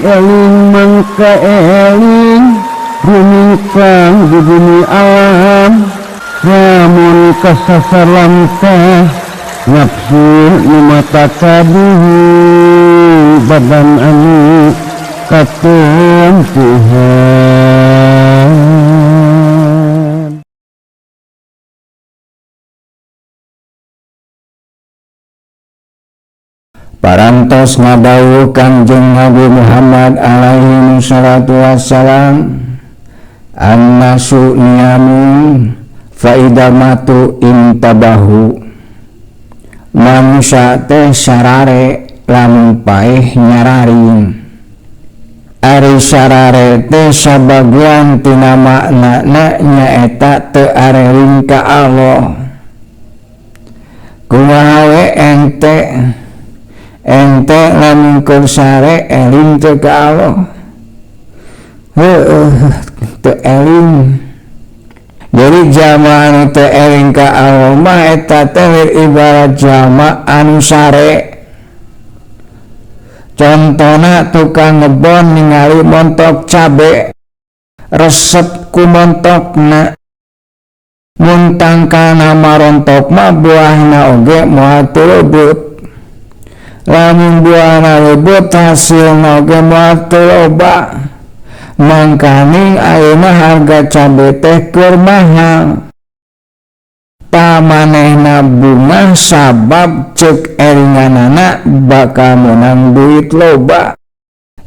Eling mangka eling rumingkang di bumi alam lamun kasasar lamtah nafsu nu mata kaduhu badan anu katempuhan. Parantos ngadawuh Kangjeng Nabi Muhammad alaihi salatu wassalam, annasu niyamun fa idza matu intabahu. Manusia teh sarare lamun paeh nyararing. Ari sarare teh sabagian tina maknana nyaeta teu areling ka Allah. Kumaha we ente? Ente lamun keur sare eling teu ka Allah. Heueuh teu eling. Jadi jalma anu teu eling ka Allah mah eta teh ibarat jalma anu sare. Contona tukang ngebon ningali montok cabe resep ku montokna. Mun tangkalna marontok mah buahna oge moal teu leubeut. Lamun buahna leubeut hasilna oge moal teu loba. Mangkaning ayeuna harga cabe teh keur mahal. Tah manehna bungah sabab ceuk eringanana bakal meunang duit loba.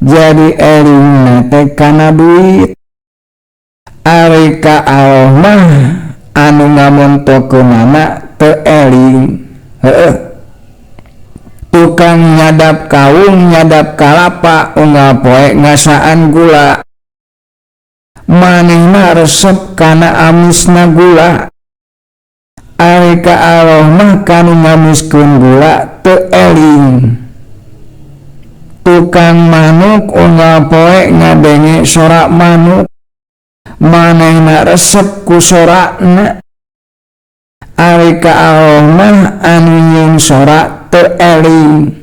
Jadi eringna teh kana duit. Ari ka Allah mah anu ngamontokeunana teu eling. Heueuh. Tukang nyadap kawung nyadap kalapa unggal poe ngasaan gula. Manehna resep kana amisna gula. Ari ka Allah mah kanu ngamiskeun gula teu eling. Tukang manuk unggal poe ngadenge sorak manuk. Manehna resep ku sorakna. Ari ka Allah mah anu nyieun sorak teu eling.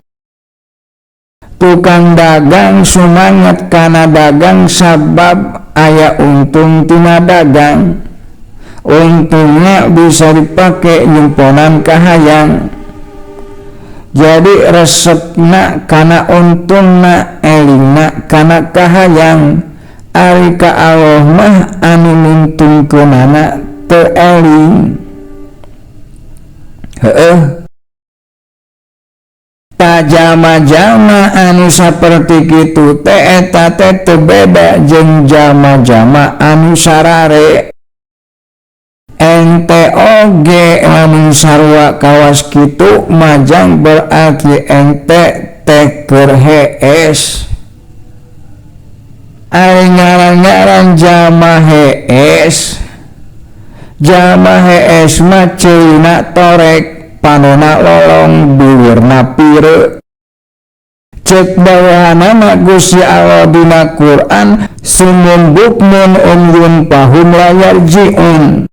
Tukang dagang sumanget kana dagang sabab aya untung tina dagang. Untungnya bisa dipake nyemponan kahayang. Jadi resepna kana untungna, elingna kana kahayang. Ari ka Allah mah anu nuntungkeunana teu eling. Heueuh. Jalma-jalma anu saperti kitu teh eta teh teu beda jeung jalma-jalma anu sarare. Ente oge lamun sarua kawas kitu majang berarti ente teh keur hees. Ari ngaran-ngaran jalma hees, jalma hees mah ceulina torek, panona lolong, bibirna pireuk. Cek bawahanana Gusti Allah dina Quran, sumun bukmun umyun pahum la yarjiun.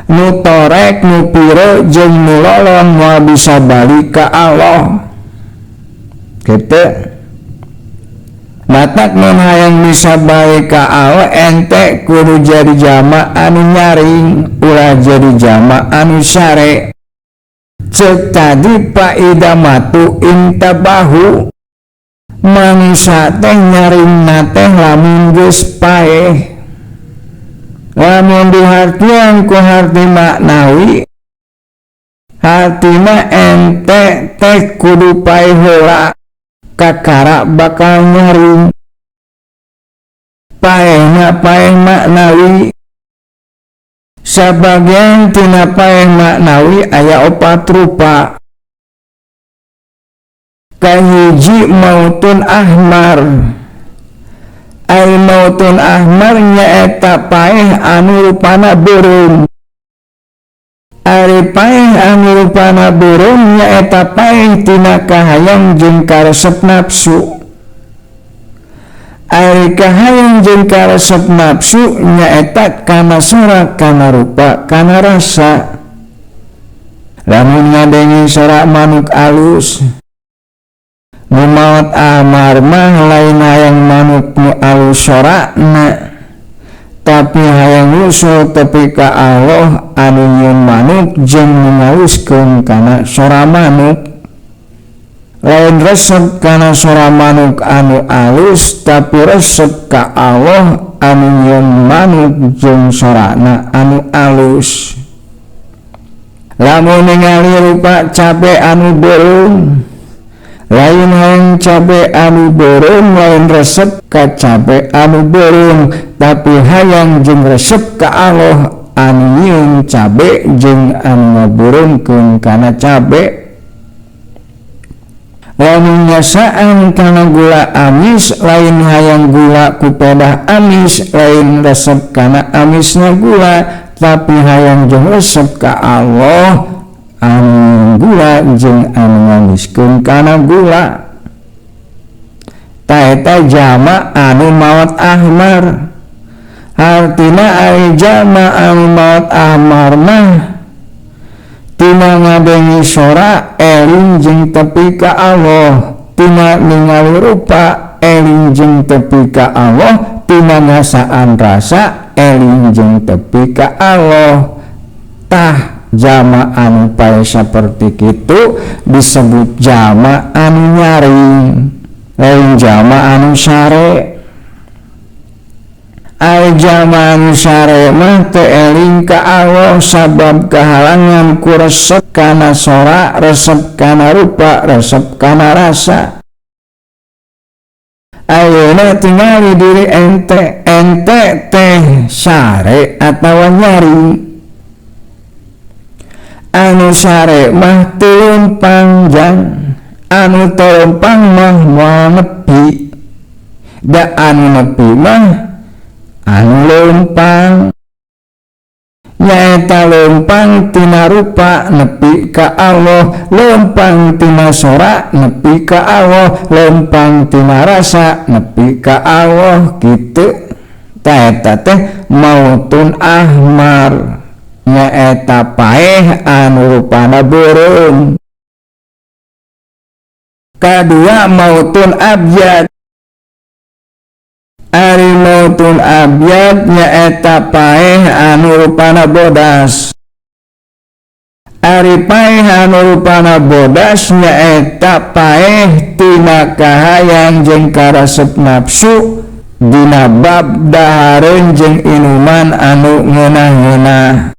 Nu torek, nu pireuk jeung nu lolong moal bisa balik ka Allah. Kitu. Matak mun hayang bisa balik ka Allah ente kudu jadi jalma anu nyaring, ulah jadi jalma anu sare. Cek tadi paida matu intabahu, manusia teh nyaringna teh lamun geus paeh. Lamun dihartian ku harti maknawi, hartina ente teh kudu paeh heula kakara bakal nyaring. Paehna paeh maknawi. Sabagian tina paeh maknawi aya opat rupa. Kahiji mautun ahmar. Ai mautun ahmar nyaeta paeh anu rupana beureum. Ari paeh anu rupana beureum nyaeta paeh tina kahayang jeung karesep nafsu. Ari kahayang jeung karesep nafsu nyaeta kana sorak, kana rupa, kana rasa. Lamun ngadenge sorak manuk alus, Nu maot ahmar mah lain hayang manuk nu alus sorana, tapi hayang wusul tepi ka Allah anu nyieun manuk jeung nu ngaluskeun kana sora manuk. Lain resep kana sora manuk anu alus, tapi resep ka Allah anu nyieun manuk jeung sorana anu alus. Lamun ningali rupa cabe anu beureum, lain hayang cabe anu beureum, lain resep ka cabe anu beureum, tapi hayang jeung resep ka Allah anu nyieun cabe jeung anu ngabeuremkeun kana cabe. Lamun nyasaan kana gula amis, lain hayang gula ku pedah amis, lain resep kana amisna gula, tapi hayang jeung resep ka Allah anu gula jeung anu ngamiskeun kana gula. Ta eta jama anu maot ahmar. Artina ari jama anu maot ahmar mah tina ngadengi sora eling jeung tepi ka Allah, tina ningali rupa eling jeung tepi ka Allah, tina ngasaan rasa eling jeung tepi ka Allah. Tah jama anu pae saperti kitu disebut jama anu nyaring, lain jama anu sare. Ai jama anu sare mah teu eling ka Allah sabab kahalangan ku resep kana sora, resep kana rupa, resep kana rasa. Ayeuna tingali diri ente, ente teh sare atawa nyaring. Anu sare mah teu leumpang jang, anu teu leumpang mah moal nepi. Da anu nepi mah anu leumpang, nyaeta leumpang tina rupa nepi ka Allah, leumpang tina sora nepi ka Allah, leumpang tina rasa nepi ka Allah kitu. Ta eta teh mautun ahmar, nyaeta paeh anu rupana beureum. Kadua mautun abyad. Ari mautun abyad nyaeta paeh anu rupana bodas. Ari paeh anu rupana bodas nyaeta paeh tina kahayang jeung karesep nafsu dina bab dahareun jeung inuman anu ngeunah-ngeunah.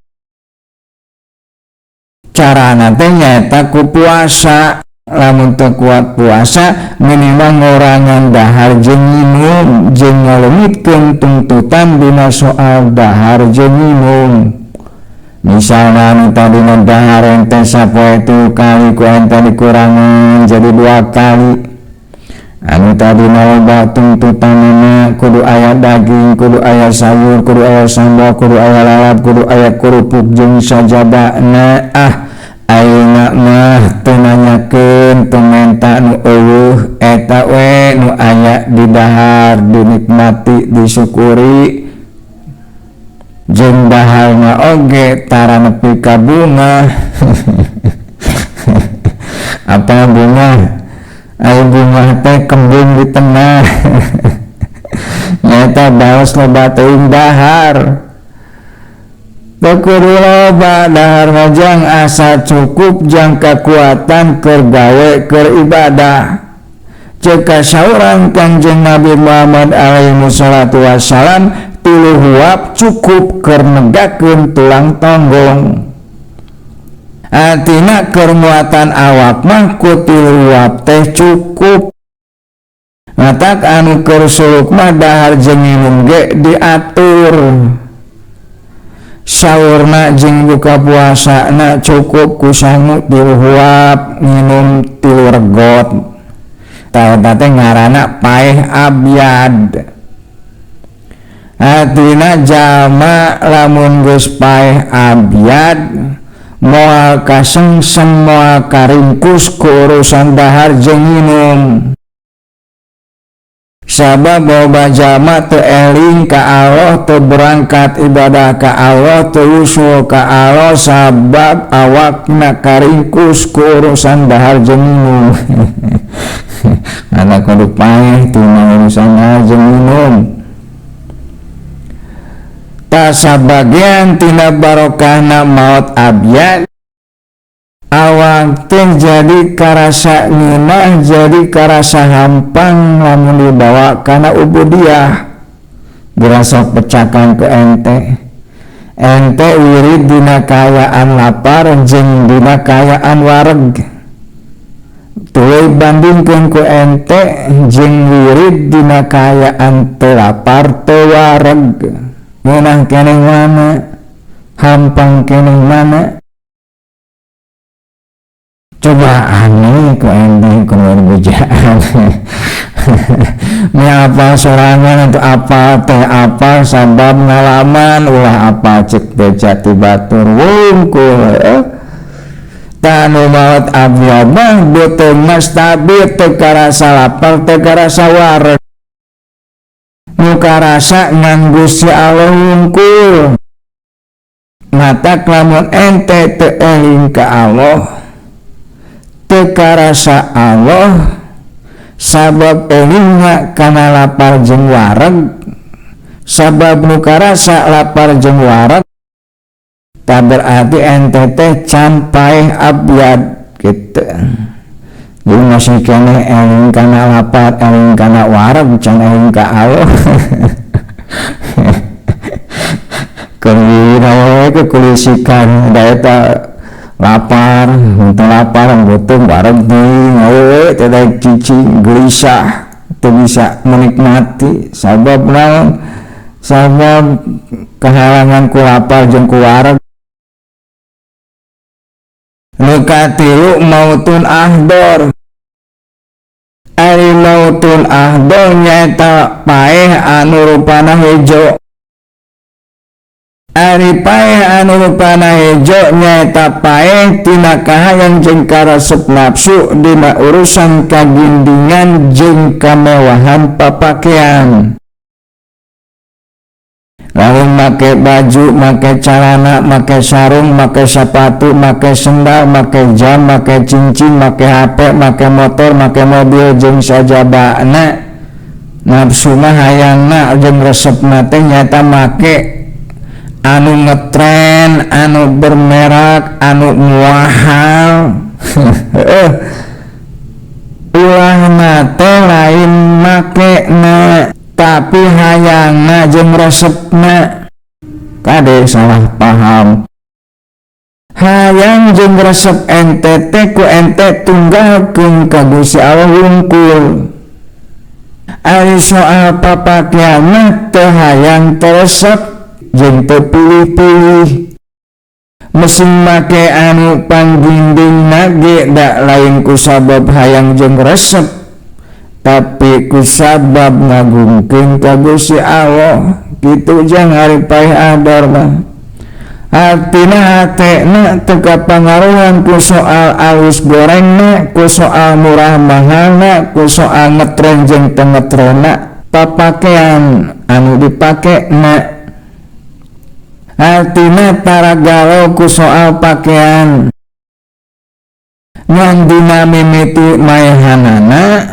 Carana teh nyaeta ku puasa. Lamun teu kuat puasa minimal ngorangan dahar jeung minum jeung ngaleungitkeun tuntutan dina soal dahar jeung minum. Misalna anu tadina dahar ente sapoe 3 kali ku ente dikurangan jadi 2 kali. Anu tadina loba tuntutanana kudu aya daging, kudu aya sayur, kudu aya sambal, kudu aya lalap, kudu aya kerupuk jeung sajabana. Ah, ayeuna mah teu nanyakeun, teu menta nu eueuh, eta we nu aya di dahar dinikmati, disyukuri. Jeung daharna oge tara nepi ka bunga. Apa bunga? Ai bunga teh kembung di tengah. Nyaeta baos loba teuing dahar. Teu kudu loba dahar mah jang asa cukup jang kakuatan keur gawe keur ibadah. Ceuk saurang Kangjeng Nabi Muhammad alaihi salatu wassalam, 3 huap cukup keur negakeun tulang tonggong. Artina keur muatan awak mah ku 3 huap teh cukup. Matak anu keur suluk mah dahar jeung minum ge diatur. Sahurna jeung buka puasana cukup ku sangu 3 huap, minum 3 regot. Tah eta teh ngaranna paeh abyad. Artina jalma lamun geus paeh abyad moal kasengsem, moal karingkus ku urusan dahar jeung minum. Sabab loba jalma teu eling ka Allah, teu berangkat ibadah ka Allah, teu usul ka Allah sabab awakna karingkus ku urusan dahar jeung minum. Anak kudu paeh tina urusan dahar jeung minum. Ta sabagian tina barokahna maot abyad awak teh jadi karasa ngeunah, jadi karasa hampang lamun dibawa kana ubudiyah. Dirasa pecakan ke ente. Ente wirid dina kaayaan lapar jeung dina kaayaan wareg. Tuluy bandingkeun ku ente jeung wirid dina kaayaan teu lapar teu wareg. Ngeunah keneh mana? Hampang keneh mana? Coba aneh ku ente keluar bejaan. Ini apa sorangan atau apa teh apa sabab ngalaman ulah apa cek beja ti batur wungkul. Tanu maot abdi mah beuteung mah stabil teu karasa lapar teu karasa wareg. Nu karasa ngan Gusti Allah wungkul. Matak lamun ente teu eling ka Allah, teu karasa Allah sabab elingna kana lapar jeung wareg, sabab nu karasa lapar jeung wareg tak berarti ente teh can paeh abyad gitu. Jadi masih keneh eling kana lapar, eling kana wareg, can eling ka Allah. Keur kekulisikan da eta lapar, untuk lapar, butuh bareng nih, tidak cicing, gelisah, tidak bisa menikmati. Sabab naon? Sabab kehalangan ku lapar jeung ku wareg. Nu katilu mautun ahdor. Ari mautun ahdor nyaeta paeh anu rupana hejo. Ari paeh anu rupana hejo nyaeta paeh tina kahayang jeung karesep nafsu dina urusan kagindingan jeung kamewahan papakean. Lalu make baju, make celana, make sarung, make sepatu, make sendal, make jam, make cincin, make HP, make motor, make mobil jeung sajabana. Nafsu mah hayangna jeung resepna teh nyaeta make anu ngetren, anu bermerek, anu muahal. Ulahna teh lain makena, tapi hayangna jeung resepna. Kade salah paham. Hayang jeung resep ente teh ku ente tunggalkeun ka Gusti Allah wungkul. Ari soal papakean mah teu hayang teu resep jeung teu pilih-pilih. Mesin make anu panggindingna ge da lain ku sabab hayang jeung resep, tapi ku sabab ngagungkeun ka Gusti Allah. Kitu jang ari paeh ador mah. Artina hatena teu kapangaruhan ku soal alus gorengna, ku soal murah mahalna, ku soal ngetren jeung teu ngetrenna papakean anu dipakena. Artina tara galau ku soal pakaian. Ngan dina mimiti maehanana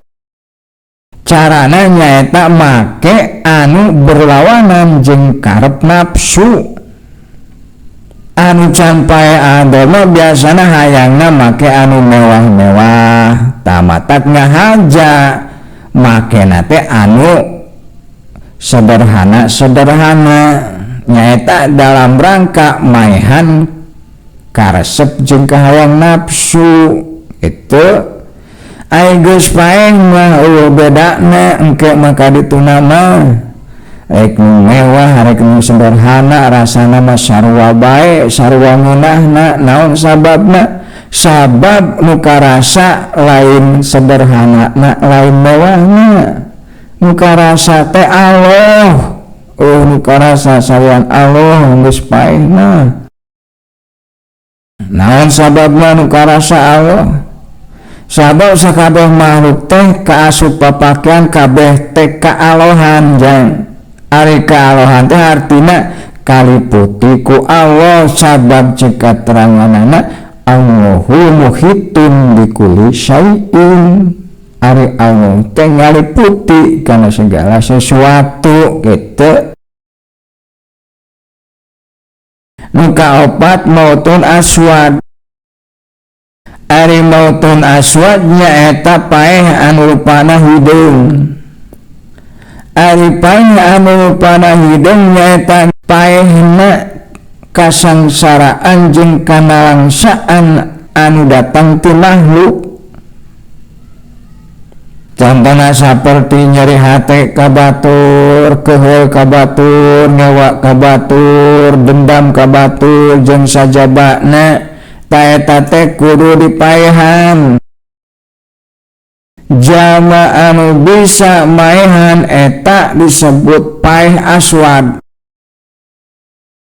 carana nyaeta make anu berlawanan jeung karep nafsu. Anu can paeh ador mah biasana hayangna make anu mewah-mewah, tamatak ngahaja makena teh anu sederhana-sederhana. Nyaeta dalam rangka maehan karesep jeung kahayang nafsu. Itu ai geus paeh mah eueuh bedana engke mah ka dituna mah. Rek nu mewah rek nu sederhana rasana mah sarua bae, sarua ngeunahna. Naon sababna? Sabab nu karasa lain sederhana na lain mewahna. Nu karasa teh Allah. Oh, nu karasa sayang Allah geus paehna. Naon sababna nu karasa Allah? Sabab sakabeh makhluk teh kaasup papakean kabeh teh kaalohan jang. Ari kaalohan teh artina kaliputi ku Allah sabab cek kateranganana Allahu muhitun bikulli syai'in. Ari Allah teh ngaliputi kana segala sesuatu gitu. Nu kaopat mautun aswad. Ari mautun aswad nyaeta paeh anu rupana hideung. Ari paeh anu rupana hideung nyaeta paehna kasangsaraan jeung kanalangsaan anu datang ti makhluk. Contohna saperti nyeri hate ka batur, keheul ka batur, ngewa ka batur, dendam ka batur jeung sajabana. Taeta teh kudu dipaehan. Jalma anu bisa maehan eta disebut paeh aswad.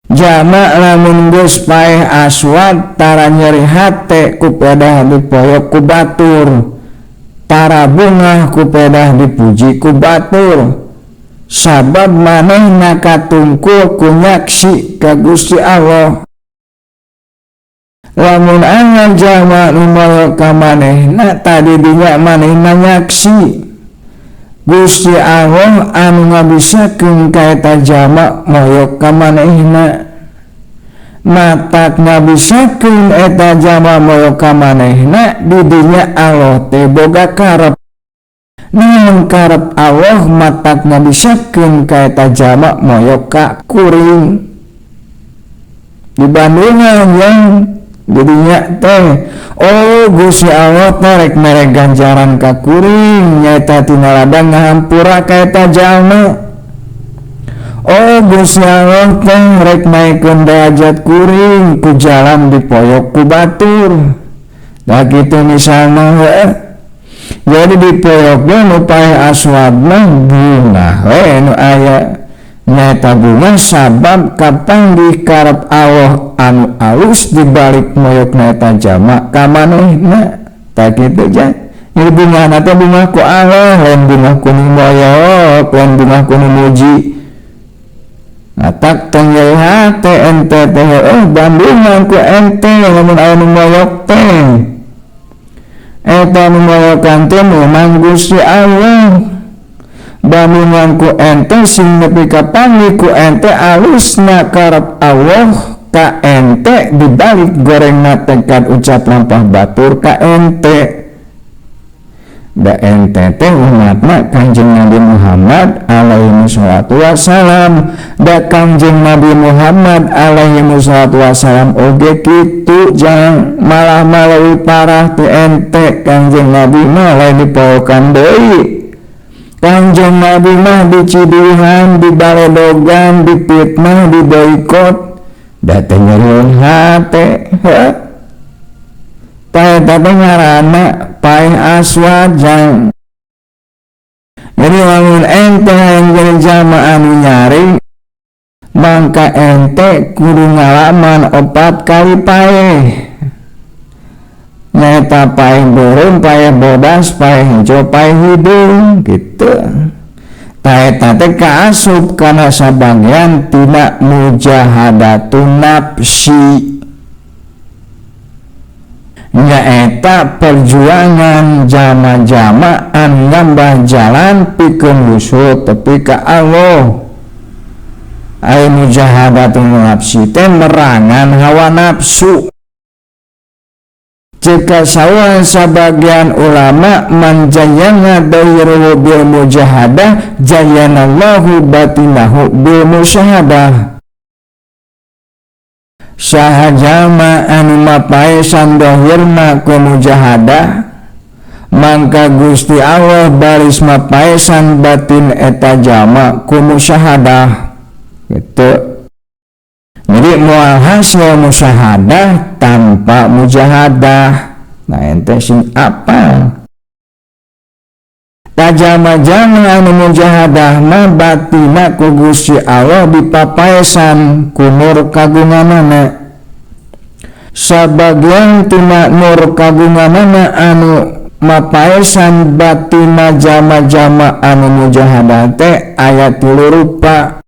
Jalma lamun geus paeh aswad tara nyeri hate ku pedah dipoyok ku batur, tara bungah ku pedah dipuji ku batur, sabab manehna katungkul ku nyaksi ka Gusti Allah. Lamun aya jalma nu moyok ka manehna tadi dinya manehna nyaksi Gusti Allah anu ngabisakeun ka eta jalma moyok ka manehna. Matak ngabisakeun eta jalma moyok ka manehna di dinya Allah teh boga karep. Naon karep Allah matak ngabisakeun ka eta jalma moyok ka kuring. Dibandingan yang jadinya teh oh Gusti Allah teh rek mere ganjaran ka kuring nyaeta tina ladang ngahampura ka eta jalma. Oh Gusti Allah teh rek naikeun derajat kuring ku jalan dipoyok ku batur. Nah kitu misalna heuh. Jadi dipoyokna nu paeh aswad mah bungah we nu aya. Nyaeta bunga sabab kapanggih karep Allah anu alus dibalik moyokna eta jalma ka manehna. Tah kitu ja. Jadi bungahna teh bungah ku Allah, lain bungah ku nu moyok, lain bungah ku nu muji. Matak tong nyeri hate ente teh heueuh bandungan ku ente lamun aya nu moyok teh. Eta nu moyokan teh memang Gusti Allah. Bandungan ku ente sing nepi ka panggih ku ente alusna karep Allah ka ente dibalik gorengna tekad ucap lampah batur ka ente. Da ente teh umatna Kanjeng Nabi Muhammad alaihi salatu wassalam. Da Kanjeng Nabi Muhammad alaihi salatu wassalam oge kitu jang malah leuwih parah ti ente. Kanjeng Nabi mah lain dipohokan deui. Kanjeng Nabi mah diciduhan, dibaledogan, dipitnah, diboikot, da teh nyerieun hate. Heuh. Tah eta teh ngaranna paeh aswad jang. Jadi lamun ente hayang jadi jalma anu nyaring, mangka ente kudu ngalaman 4 kali paeh. Nyaeta paeh beureum, paeh bodas, paeh hejo, paeh hideung gitu. Tah eta teh kaasup kana sabagian tina mujahadatun nafsi. Nyaeta perjuangan jama-jama anu nambah jalan pikeun musuh tepi ka Allah. Ai mujahadatun nafsi teh merangan hawa nafsu. Jika sawan sabagian ulama manjayana dairuhu bil mujahadah jayanallahu batinahu bil musyahadah. Saha jalma anu mapae sandohirna ku mujahadah mangka Gusti Allah baris mapaesan batin eta jalma ku musyahadah gitu. Jadi moal hasil musyahadah tanpa mujahadah. Nah ente sing apal. Tajama-jama anu mujahadah mah batina ku Gusti Allah dipapaesan ku nur kagunganana. Sabagian tina nur kagunganana anu Mapaesan batina jama-jama anu mujahadah teh aya tilu rupa.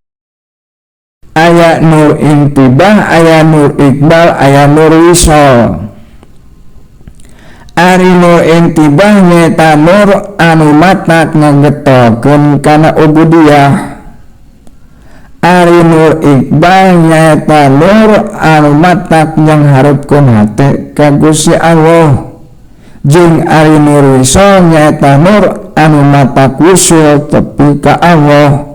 Aya nur intibah, aya nur iqbal, aya nur wisol. Ari nur intibah nyaeta nur anu matak ngagetolkeun kana ubudiyah. Ari nur iqbal nyaeta nur anu matak nyangharepkeun hate ka Gusti Allah. Jeung ari nur wisol nyaeta nur anu matak wusul tepi ka Allah.